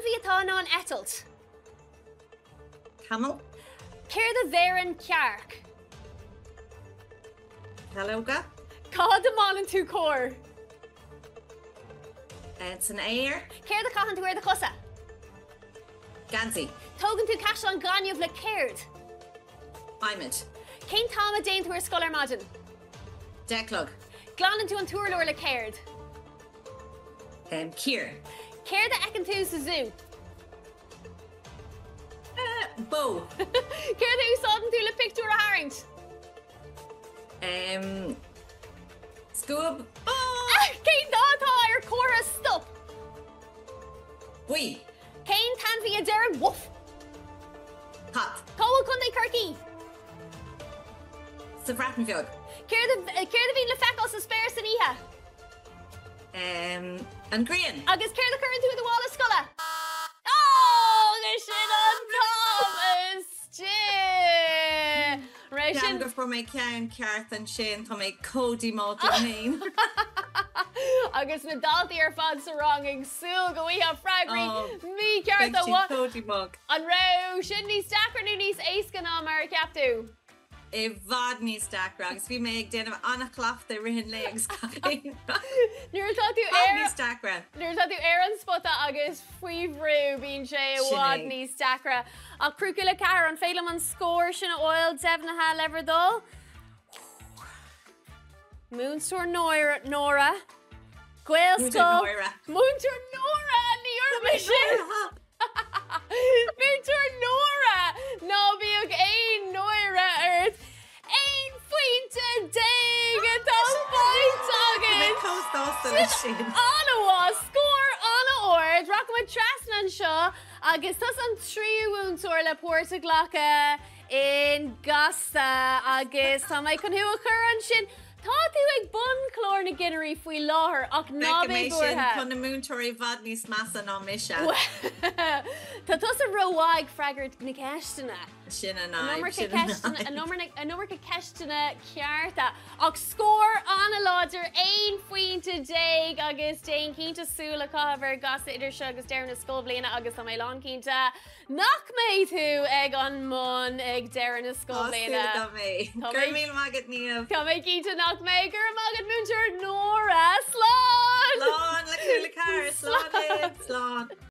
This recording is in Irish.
Ainmhí atá in ann eitilt. Camall. Céard a bheireann cearc? Calóga. Cá fhad a mbaineann tú cor? San aer. Céard a chaitheann tú ar do chosa? Geansaí. Tógann tú caisleán gainimh le céard? Adhmad. Cén t-am a dtéann tú ar scoil ar maidin? 10 a chlog. Glanann tú an t-urlár le céard? Cíor. Céard a fheiceann tú sa zú? Bó. Céard a úsáideann tú le pictiúr a tharraingt? Scuab. Cén dath atá ar chomhartha stop? Buí. Cén t-ainmhí a deireann woof? Cat. Cá bhfuil Contae Chorcaí? Sa Bhreatain Bheag. Céard a céard a bhíonn le feiceáil sa spéir san oíche? An ghrian. Agus céard a chuireann tú i do mhála scoile? Agus sin an t-am istigh! Raibh sin. Ceapaim go fuair mé ceann ceart ansin, tá mé chomh díomách liom féin. Agus na daltaí ar fad sa rang ag súil go bhfaighfeá freagraí míchearta. Beidh siad chomh díomách. An raibh sin níos deacra nó níos éasca ná mar a cheap tú? i bhfad níos deacra agus bhí mé ag déanamh an-chleachtadh i rith an lae agus gach aon rud. Nuair atá tú ar níos deacra. Nuair atá tú ar an spota agus faoi bhrú bíonn sé i bhfad níos deacra. Ach Crúcail 4, an féidir liom an scór sin a fháil deimhnithe le bhur dtoil? Múinteoir Nóra. Gaelscoil. Múinteoir Nóra! Ní dúirt mé sin! Múinteoir Nóra! Ná bíodh aon náire ort! 11 phointe atá faighte agat! Sin an-mhaith! Scór an-ard! Rachaimid trasna anseo agus tusa an tríú múinteoir le páirt a ghlacadh in Gasta agus tá mé chun thú a chur ansin. Tá tú ag bun chlár na gcinnirí faoi láthair ach ná Feicim bí é sin, buartha. tá na múinteoirí i bhfad níos measa ná mise. Tá tusa rómhaith ag freagairt na ceisteanna. Sin an An fhadhb, iomarca sin an ceisteanna, fhadhb. an iomarca, an iomarca ceisteanna cearta. Ach scór an-láidir, 11 phointe agus déan cinnte súil a chaitheamh ar Gasta idir seo agus deireadh na scoilbhliana agus tá mé lánchinnte Nach mbeidh tú ag an mbun ag deireadh na Tá súil scoilbhliana? agam é. Go raibh míle maith agat, Niamh. Tá mé cinnte nach mbeidh. Go raibh maith agat, Múinteoir Nóra. Slán! Slán le Cúla 4. Slán libh. Slán.